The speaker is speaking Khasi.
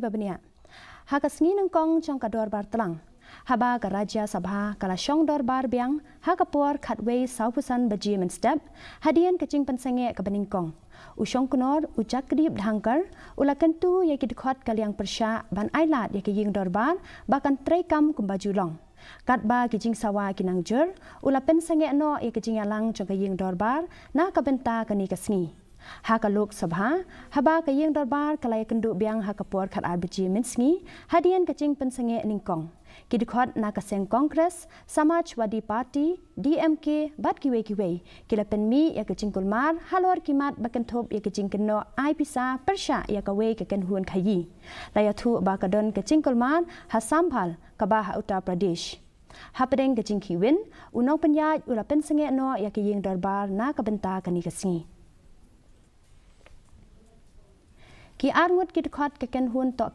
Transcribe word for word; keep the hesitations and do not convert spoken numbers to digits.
bniah. Ha ka sngi nyngkong jong ka dorbar tlang, haba ka Rajya Sabha ka la shong dorbar biang ha ka por khatwei sawphew san baje mynstep, hadien ka jingpynsangeh kaba nyngkong, u Shongknor u Jagdeep Dhankhar u la kyntu ïa ki dkhot ka liang pyrshah ban ailad ïa ka ïing dorbar ba kan treikam kumba ju long, katba ki jingsawa ki nang jur. U la pynsangeh noh ïa ka jingïalang jong ka ïing dorbar na ka bynta kane ka sngi. Ha ka Lok Sabha, haba ka ïing dorbar ka la ïakynduh biang ha ka por khatar baje mynsngi, hadien ka jingpynsangeh nyngkong, ki dkhot na ka seng Congress, Samajwadi Party, D M K bad kiwei kiwei ki la pynmih ïa ka jingkulmar halor ki mat ba kynthup ïa ka jingkynnoh ai pisa pyrshah ïa kawei ka kynhun khaïi. La ïathuh ba ka don ka jingkulmar ha Sambhal kaba ha Uttar Pradesh. Hapdeng ka jingkhih win, u nongpynïaid u la pynsangeh noh ïa ka ïing dorbar na ka bynta kane ka sngi. Ki arngut ki dkhot ka kynhun Toh